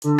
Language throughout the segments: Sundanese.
Pancen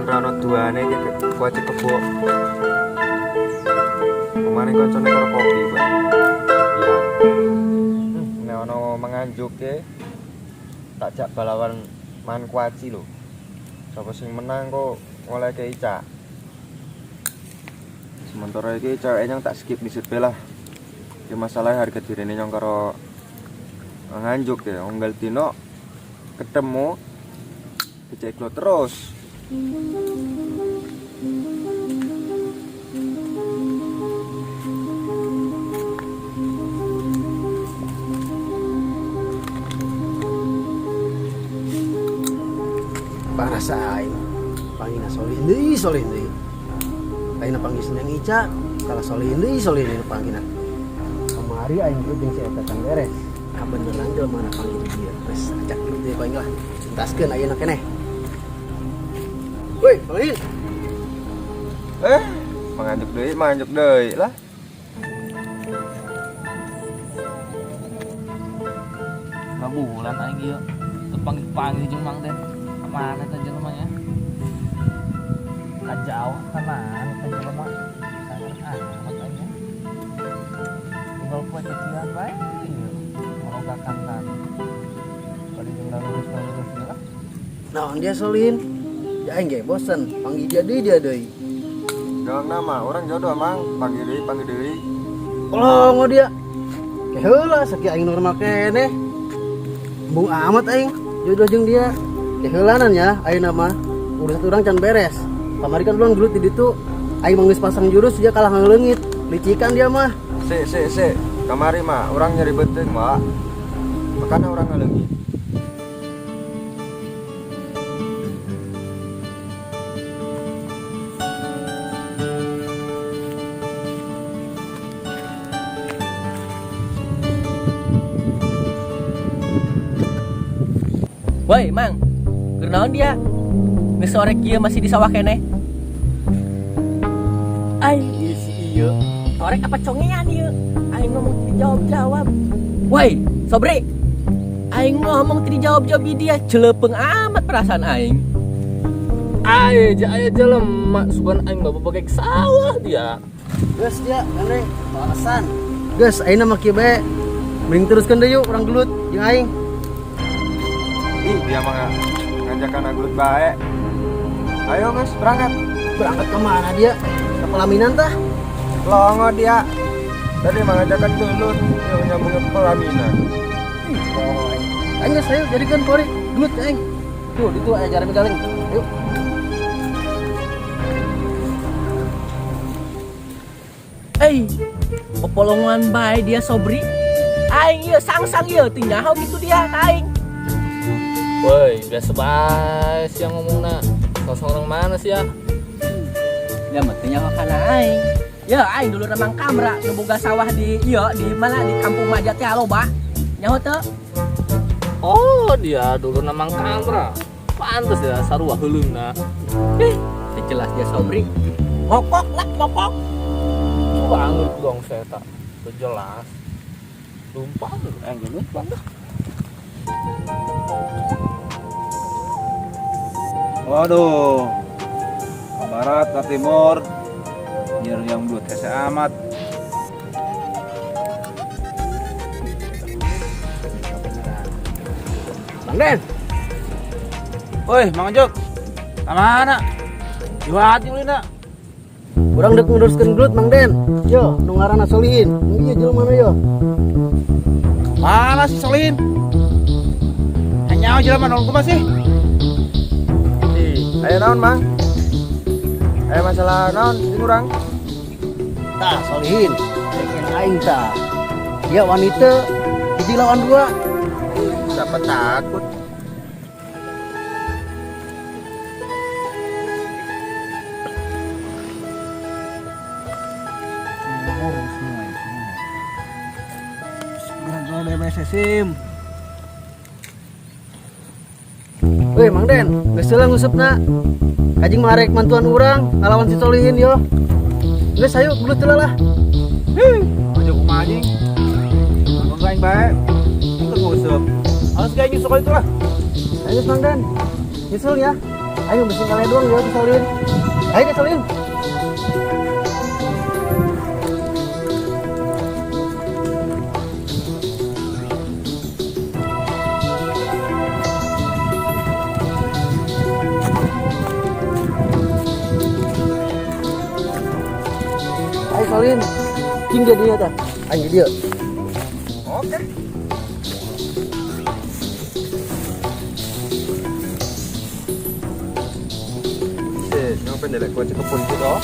ra ono duane iki kuaci kebo. Kemane koncone karo kopi, Pak. Iya. Nek ono menganjuk ke tak jak balawan mangan kuaci lho. Sapa sing menang kok ngolehke Ica. Sementara iki cewek nyong tak skip disit bae lah. Iki masalah harga dirine nyong karo nganjuk ya, unggal dino ketemu diceklo terus. Parasa aing pangina Solihin deui, Solihin deui. Aing panggil seneng Ica, kalah Solihin deui, Solihin deui panggina. Kamari aing geus jeung si eta can beres. Kabeneran jelema na panggil dia. Wes ajak dulu deui aing lah. Tuntaskeun ayeuna keneh. Woi, Solihin. Menganjuk deui, menganjuk deui lah. Bulan aing ieu teu panggil-panggil jeung Mang Ten. Mana teh jelema nya? Kajauh kanan teh jelema. Sangat amat aing nya. Unggal poe cicilan bae ieu. Mologakan kan. Bari jeung lurus-lurus lah. Naon dia Solihin? Ya aing ge bosen, panggil dia deui dia deui. Jangan nama, orang jodoh mang, panggil deui, panggil deui. Kolongo dia. Ke heula sakieu aing normal keneh. Embung amat aing jodoh jeung dia. Keheulanan ya ayeuna mah urusan urang can beres. Kamari kan urang gelut di ditu. Aing mah geus pasang jurus dia kalah ngaleungit. Licikan dia mah. Sik sik sik. Kamari mah urang nyeri beuteung, Pak. Makana urang ngaleungit. Woi, Mang. Keur naon dia? Geus sore kieu masih di sawah keneh. Ai, ieu si ieu. Torek apa congean ieu? Aing ngomong teu dijawab-jawab. Woi, Sobri. Aing ngomong teu dijawab-jawab dia, celepeung amat perasaan aing. Ai, ja aya jelema sugan aing bawa bagek sawah dia. Geus dia, gandeng, alasan. Geus ayeuna mah kieu bae. Mending teruskeun deui yuk urang gelut jeung aing. Ih, dia mah ngajakan gelut bae. Ayo guys, berangkat. Berangkat ke mana dia? Ke pelaminan tah? Longo dia. Tadi mah ngajakan gelut, yang nyambung ke pelaminan. Ih, boy. Aing geus ayo jadikeun kori gelut aing. Tuh, ditu aya jarami galing. Ayo. Eh, popolongan bae dia Sobri. Aing ieu sang-sang ieu teu nyaho kitu dia ka aing. Woi, biasa bae sih yang ngomongna. Sosok orang mana sih ya? Ya mah teu nyaho kana aing. Ya aing dulu remang kamra nu boga sawah di ieu di mana di kampung Maja teh loba. Nyaho teu? Oh, dia dulu nemang kamra. Pantes ya sarua heuleungna. Ih, teu jelas dia Sobri. Ngokok lah, ngokok. Banget dong saya tak. Teu jelas. Lumpang geus bang dah. Waduh. Ke barat, ke timur. Nyiar yang belut hese amat. Bang Den, Woi, Mang Juk. Ka mana? Diwati ulina. Urang dek nguruskeun gelut Mang Den. Yo, nu ngaranna Solihin. Nu ieu jelema yo. Mana si Solin? Hanya jelema nol kumaha sih? Ih, ayo naon, Mang? Ayo masalah naon jeung urang? Tah Solihin, reken aing tah. Dia wanita hiji lawan dua. Siapa takut? Sim. Woi Mang Den, geus heula ngusupna. Kajing marek mantuan urang ngalawan si Solihin yo. Geus ayo gelut heula lah. Aja kumaha anjing. Ngomong aing bae. Itu ngusup. Harus gak nyusup itu lah. Ayo Mang Den. Nyusul ya. Ayo besi kalian doang yo si Solihin. Ayo ke Solihin. Ayo Solihin. Cing dia dia tah. Ayo dia. Oke. Sih, ngapain ndelek kuaci kebun gitu toh?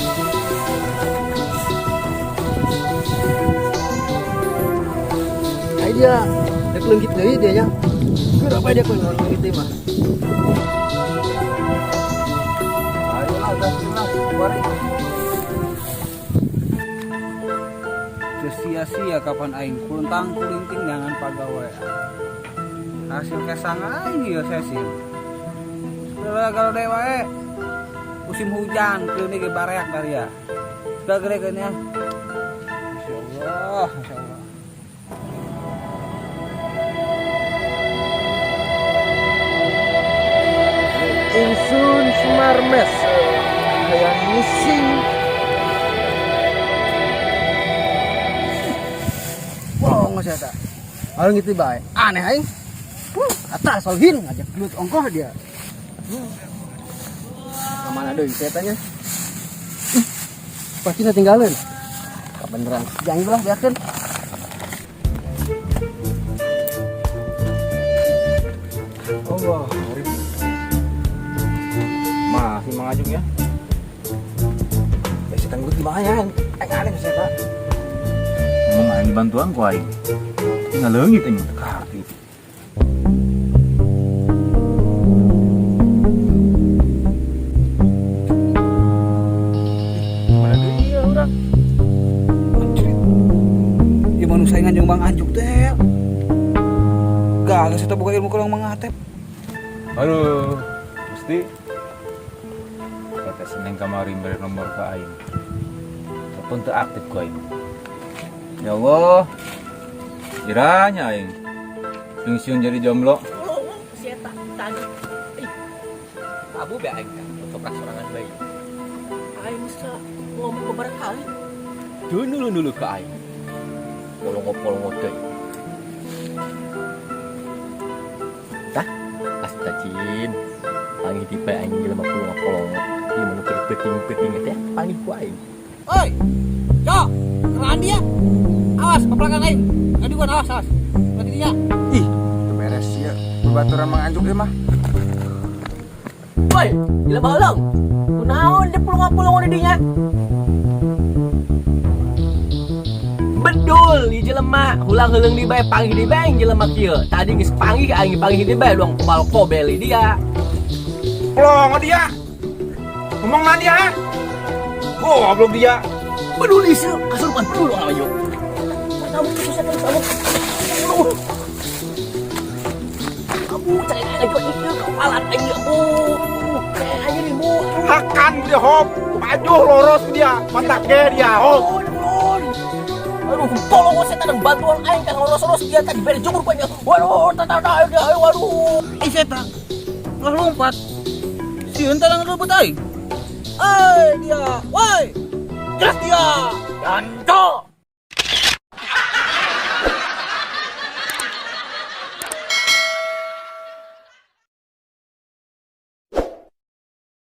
Ayo dia. Dek leungit deui dia nya. Keur apa dia keur leungit deui mah. Ayo lah, gaskeun lah. Mari. Teu sia-sia kapan aing kulentang kulinting jangan pagawean. Hasil kesang aing ieu sesi. Gagal deui wae. Musim hujan teu ge bareak daria. Gagrekeun ya. Masyaallah, masyaallah. Ingsun Sumarmes hayang ngising. Wow, nggak saya tak. Kalau gitu bae, aneh aing. Atas Solihin ngajak gelut ongkoh dia. Mana deui saya tanya. Pasti tinggalin. Kebeneran. Jangan lah biarkan. Allah, hari. Masih Mang Ajung ya. Ya setan gelut gimana ya? Aing aneh saya Pak. Ngomong aing dibantuan ku aing. Tinggal leungit aing teu kaharti. Mana deui ya urang? Anjrit. Ieu mah nu saingan jeung Bang Anjuk teh. Gagal saya boga ilmu kurang Mang Atep. Aduh, mesti kata seneng kamari beri nomor ke aing. Telepon teu aktif ku aing. Ya Allah. Kiranya aing siung-siung jadi jomblo. Si eta tadi. Ih. Abu be aing kan toprak sorangan bae. Aing bisa ngomong beberapa kali. Dulu dulu ke aing. Polongo-polongo deui. Tah, astagfirullah. Panggih tipe aing jelema polongo-polongo. Ieu mah nu keur peuting-peuting teh panggih ku aing. Oi. Cok, keraan dia. Awas ke belakang aing. Aduh, awas, awas. Berarti dia. Ih, teu beres ya. Babaturan Mang Anjuk ieu mah. Woi, jelema heuleng. Kunaon dia polongo-polongo di dinya? Bedul ieu jelema, hulang heuleung di bae panggih di bae jelema kieu. Tadi geus panggih aing panggih di bae luang kobal kobel dia. Pelongo dia. Ngomong na dia. Goblok dia. Peduli sih, kasurupan peduli orang ayo. Kamu susah terus kamu. Kamu cari aja itu kepalan aja bu. Cari aja nih bu. Hakan dia hop, maju loros dia, mataknya dia hop. Aduh, tolong setan dan bantuan aing kan ngoros-oros dia tadi bere jubur ku aing. Waduh, tata tata, waduh. Ih setan. Lah lompat. Sieun tah ngerebut aing. Eh dia, woi. Jelas dia. Janco.